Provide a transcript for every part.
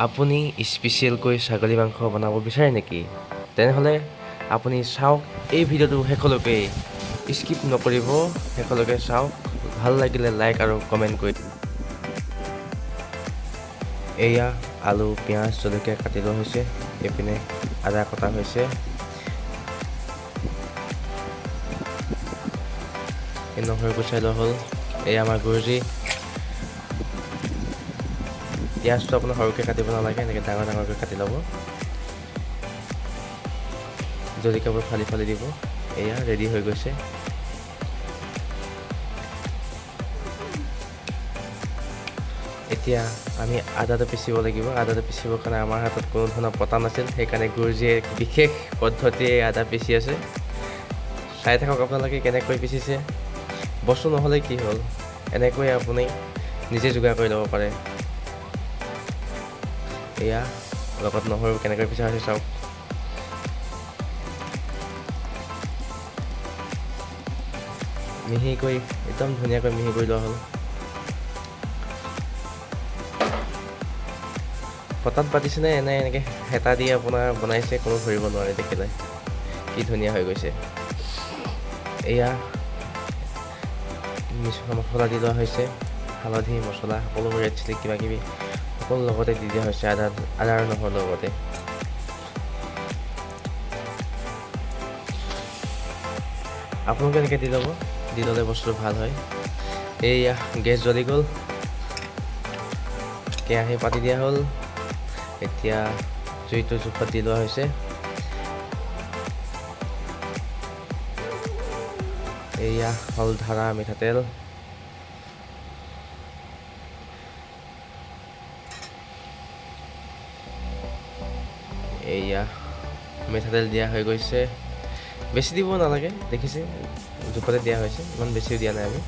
আপুনি স্পেচিয়েলকৈ ছাগলী মাংস বনাব বিচাৰে নেকি? তেনেহ'লে আপুনি চাওক এই ভিডিঅ'টো শেষলৈকে, স্কিপ নকৰিব, শেষলৈকে চাওক। ভাল লাগিলে লাইক আৰু কমেণ্ট কৰি। এয়া আলু, পিঁয়াজ, জলকীয়া কাটি লোৱা হৈছে। এইপিনে আদা কটা হৈছে। এই নহৰু গুচাই লোৱা হ'ল। এয়া আমাৰ গুৰুজী। পিঁয়াজটো আপোনাৰ সৰুকৈ কাটিব নালাগে, এনেকৈ ডাঙৰ ডাঙৰকৈ কাটি ল'ব। জলকীয়াবোৰ ফালি ফালি দিব। এয়া ৰেডি হৈ গৈছে। এতিয়া আমি আদাটো পিচিব লাগিব। আদাটো পিচিবৰ কাৰণে আমাৰ হাতত কোনো ধৰণৰ পতা নাছিল, সেইকাৰণে গুৰুজীয়ে বিশেষ পদ্ধতিৰে আদা পিচি আছে। চাই থাকক আপোনালোকে কেনেকৈ পিচিছে। বস্তু নহ'লে কি হ'ল, এনেকৈ আপুনি নিজে যোগাৰ কৰি ল'ব পাৰে। এয়া লগত নহৰু কেনেকৈ পিচা হৈছে চাওক। মিহিকৈ, একদম ধুনীয়াকৈ মিহি কৰি লোৱা হ'ল। পটাত বাতিছেনে এনে এনেকৈ হেতা দি আপোনাৰ বনাইছে, কোনো ধৰিব নোৱাৰে দেখিলে। কি ধুনীয়া হৈ গৈছে। এয়া মছলা দি লোৱা হৈছে। হালধি, মছলা সকলোবোৰ, ৰেড চিলি, কিবা কিবি সকলো লগতে দি দিয়া হৈছে, আদা আৰু নহৰুৰ লগতে। আপোনালোকে এনেকৈ দি ল'ব, দি ল'লে বস্তুটো ভাল হয়। এইয়া গেছ জ্বলি গ'ল, কেৰাহী পাতি দিয়া হ'ল। এতিয়া জুইটো জোখত দি লোৱা হৈছে। এয়া হ'ল ধাৰা মিঠাতেল। এয়া মিঠাতেল দিয়া হৈ গৈছে। বেছি দিব নালাগে, দেখিছে, জোখতে দিয়া হৈছে, ইমান বেছিও দিয়া নাই আমি।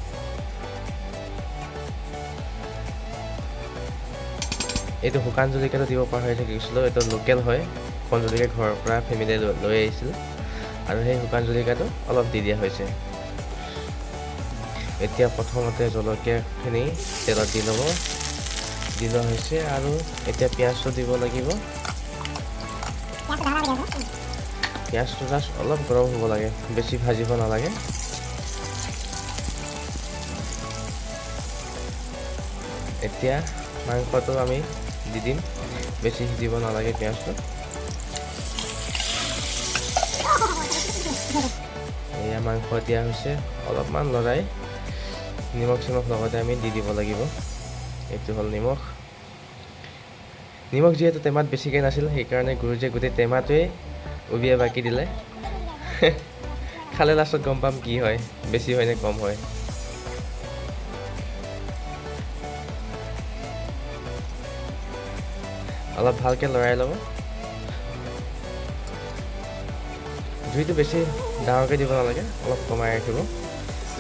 এইটো শুকান জলকীয়াটো দিব পাহৰি থাকিছিলোঁ। এইটো লোকেল হয়, শুকান জলকীয়া ঘৰৰ পৰা ফেমিলিয়ে লৈ আহিছিল আৰু সেই শুকান জলকীয়াটো অলপ দি দিয়া হৈছে। এতিয়া প্ৰথমতে জলকীয়াখিনি তেলত দি ল'ব, দি লোৱা হৈছে। আৰু এতিয়া পিঁয়াজটো দিব লাগিব। পিঁয়াজটো জাষ্ট অলপ গৰম হ'ব লাগে, বেছি ভাজিব নালাগে। এতিয়া মাংসটো আমি দি দিম, বেছি সিজিব নালাগে পিঁয়াজটো। এয়া মাংস দিয়া হৈছে। অলপমান লৰাই নিমখ চিমখ লগতে আমি দি দিব লাগিব। এইটো হ'ল নিমখ। নিমখ যিহেতু টেমাত বেছিকৈ নাছিল, সেইকাৰণে গুৰুজীয়ে গোটেই টেমাটোৱে উবিয়াই বাকি দিলে। খালে লাষ্টত গম পাম কি হয়, বেছি হয় নে কম হয়। অলপ ভালকৈ লৰাই ল'ব। জুইটো বেছি ডাঙৰকৈ দিব নালাগে, অলপ কমাই ৰাখিব।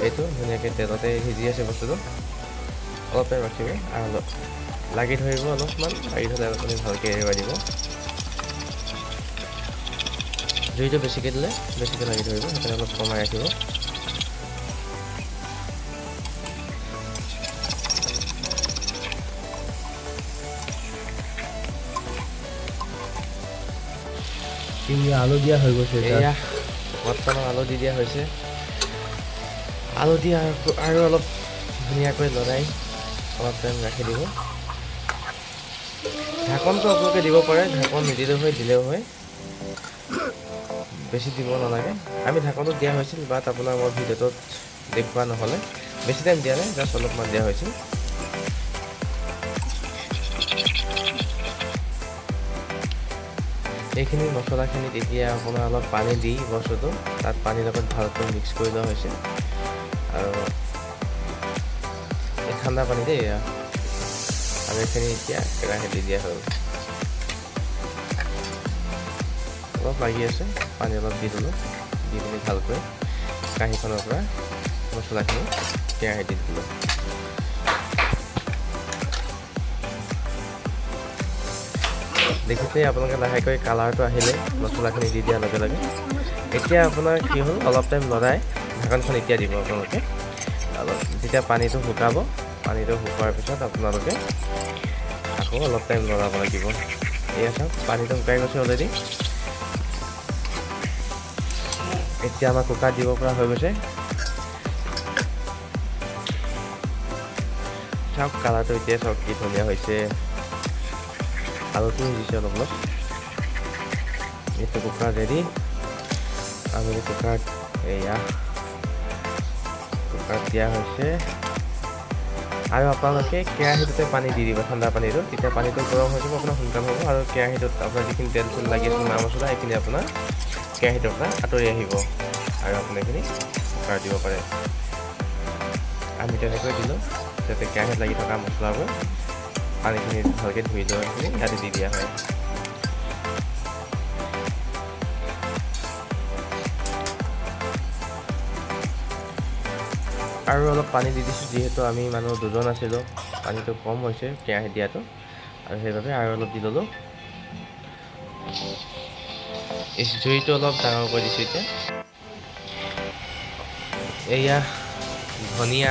এইটো ধুনীয়াকৈ তেলতে সিজি আছে বস্তুটো। অলপ টাইম ৰাখিব আৰু অলপ লাগি ধৰিব। অলপমান লাগি ধৰিলে আপুনি ভালকৈ এৰুৱাই দিব। জুইটো বেছিকৈ দিলে বেছিকৈ লাগি ধৰিব, সেইকাৰণে অলপ কমাই ৰাখিব। আলু দিয়া হৈ গৈছে। এয়া বৰ্তমান আলু দি দিয়া হৈছে। আলু দি আৰু অলপ ধুনীয়াকৈ লৰাই অলপ টাইম ৰাখি দিব। ঢাকনটো আপোনালোকে দিব পাৰে, ঢাকন নিদিলেও হয়, দিলেও হয়, বেছি দিব নালাগে। আমি ঢাকনটো দিয়া হৈছিল, বাট আপোনাৰ মই ভিডিঅ'টোত দেখুওৱা নহ'লে। বেছি টাইম দিয়া নাই, জাষ্ট অলপমান দিয়া হৈছিল। এইখিনি মছলাখিনিত এতিয়া আপোনাৰ অলপ পানী দি বস্তুটো তাত পানীৰ লগত ভালকৈ মিক্স কৰি লোৱা হৈছে। আৰু এই ঠাণ্ডা পানী দেই এয়া। আৰু এইখিনি এতিয়া কেৰাহীত দি দিয়া হ'ল। অলপ লাগি আছে, পানী অলপ দি দিলোঁ। দি পিনি ভালকৈ কাঁহীখনৰ পৰা মছলাখিনি কেৰাহীত দি দিলোঁ। দেখিছেই আপোনালোকে, লাহেকৈ কালাৰটো আহিলে মছলাখিনি দি দিয়াৰ লগে লগে। এতিয়া আপোনাৰ কি হ'ল, অলপ টাইম লৰাই ঢাকনখন এতিয়া দিব আপোনালোকে। অলপ যেতিয়া পানীটো শুকাব, পানীটো শুকোৱাৰ পিছত আপোনালোকে আকৌ অলপ টাইম লৰাব লাগিব। এয়া চাওক, পানীটো শুকাই গৈছে অলৰেডি। এতিয়া আমাৰ কুকাৰত দিব পৰা হৈ গৈছে। চাওক কালাৰটো এতিয়া, চাওক কি ধুনীয়া হৈছে। আলুটো সিজিছে অলপ অলপ। এইটো কুকাৰ ৰেডি। আমি কুকাৰত, এয়া কুকাৰত দিয়া হৈছে। আৰু আপোনালোকে কেৰাহীটোতে পানী দি দিব, ঠাণ্ডা পানীটো। তেতিয়া পানীটো গৰম হৈ যাব, আপোনাৰ সোনকাল হ'ব। আৰু কেৰাহীটোত আপোনাৰ যিখিনি তেল চেল লাগি আছিল, মা মছলা, সেইখিনি আপোনাৰ কেৰাহীটোৰ পৰা আঁতৰি আহিব আৰু আপুনি এইখিনি কুকাৰত দিব পাৰে। আমি তেনেকৈ দিলোঁ, যাতে কেৰাহীত লাগি থকা মছলাবোৰ পানীখিনি ভালকৈ ধুই লৈ সেইখিনি ইয়াতে দি দিয়া হয়। আৰু অলপ পানী দি দিছোঁ, যিহেতু আমি মানুহ দুজন আছিলোঁ, পানীটো কম হৈছে কেৰাহীত দিয়াটো, আৰু সেইবাবে আৰু অলপ দি ল'লোঁ। জুইটো অলপ ডাঙৰ কৰি দিছোঁ এতিয়া। এয়া ধনিয়া,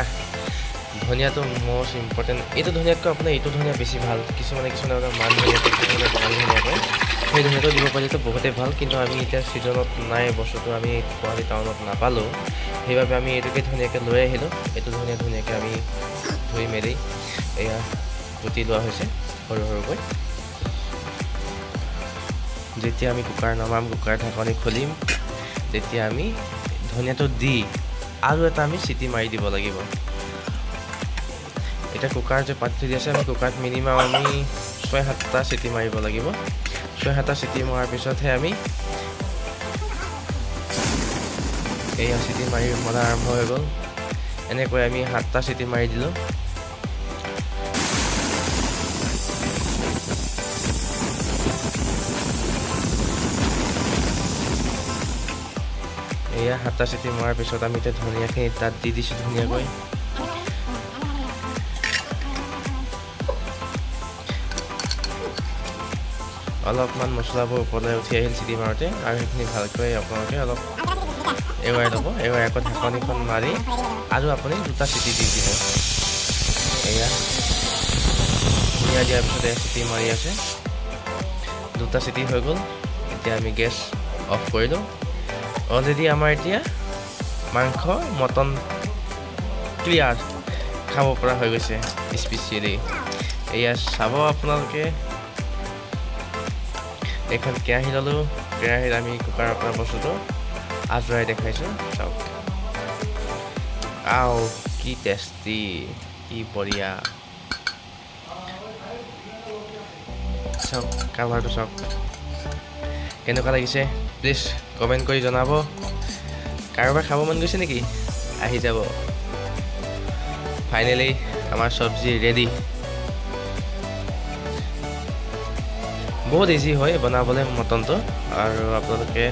ধনিয়াটো মষ্ট ইম্পৰ্টেণ্ট। এইটো ধনিয়াতকৈ আপোনাৰ এইটো ধনিয়া বেছি ভাল। কিছুমানে কিছুমানে আপোনাৰ মান ধনিয়া কয়, কিছুমানে বঙালী ধনিয়া কয়। সেই ধনিয়াটো দিব পাৰিলেতো বহুতেই ভাল, কিন্তু আমি এতিয়া ছিজনত নাই বস্তুটো, আমি গুৱাহাটী টাউনত নাপালোঁ। সেইবাবে আমি এইটোকে ধুনীয়াকৈ লৈ আহিলোঁ। এইটো ধনিয়া ধুনীয়াকৈ আমি ধুই মেলি এয়া কুটি লোৱা হৈছে সৰু সৰুকৈ। যেতিয়া আমি কুকাৰ নমাম, কুকাৰ ঢাকনি খুলিম, তেতিয়া আমি ধনিয়াটো দি আৰু এটা আমি চিটি মাৰি দিব লাগিব। এতিয়া কুকাৰ যে পাতি থৈ দি আছে, আমি কুকাৰত মিনিমাম আমি 6-7টা চিটি মাৰিব লাগিব। 6-7টা চিটি মৰাৰ পিছতহে আমি এইয়া চিটি মাৰি মৰা আৰম্ভ হৈ গ'ল। এনেকৈ আমি 7টা চিটি মাৰি দিলোঁ। এয়া 7টা চিটি মৰাৰ পিছত আমি এতিয়া ধনিয়াখিনি তাত দি দিছোঁ ধুনীয়াকৈ। অলপমান মছলাবোৰ ওপৰলৈ উঠি আহিল চিটি মাৰোঁতে, আৰু সেইখিনি ভালকৈ আপোনালোকে অলপ এৰুৱাই ল'ব। এৰুৱাই আকৌ ঢাকনিখন মাৰি আৰু আপুনি 2টা চিটি দি দিব। এয়া ধনিয়া দিয়াৰ পিছতে চিটি মাৰি আছে, 2টা চিটি হৈ গ'ল। এতিয়া আমি গেছ অফ কৰিলোঁ। অলৰেডি আমাৰ এতিয়া মাংস মটন ক্লিয়াৰ, খাব পৰা হৈ গৈছে স্পেচিয়েলি। এয়া চাব আপোনালোকে, এইখন কেৰাহী ল'লোঁ। কেৰাহীত আমি কুকাৰৰ পৰা বস্তুটো আজৰাই দেখাইছোঁ। চাওক, আও কি টেষ্টি, কি বঢ়িয়া। চাওক কালাৰটো, চাওক কেনেকুৱা লাগিছে। প্লিজ কমেণ্ট কৰি জনাব। কাৰোবাৰ খাব মন গৈছে নেকি? আহি যাব। ফাইনেলি আমাৰ চব্জি ৰেডি। বহুত ইজি হয় বনাবলৈ মটনটো, আৰু আপোনালোকে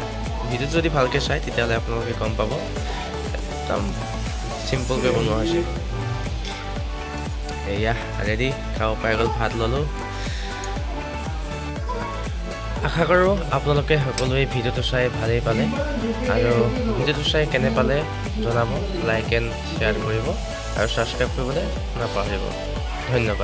ভিডিঅ'টো যদি ভালকৈ চায় তেতিয়াহ'লে আপোনালোকে গম পাব একদম চিম্পলকৈ বনোৱা হৈছে। এয়া ৰেডি, খাব পাই গ'ল। ভাত ল'লোঁ। আশা কৰোঁ আপোনালোকে সকলোৱে ভিডিঅ'টো চাই ভালেই পালে, আৰু ভিডিঅ'টো চাই কেনে পালে জনাব, লাইক এণ্ড শ্বেয়াৰ কৰিব, আৰু ছাবস্ক্ৰাইব কৰিবলৈ নাপাহৰিব। ধন্যবাদ।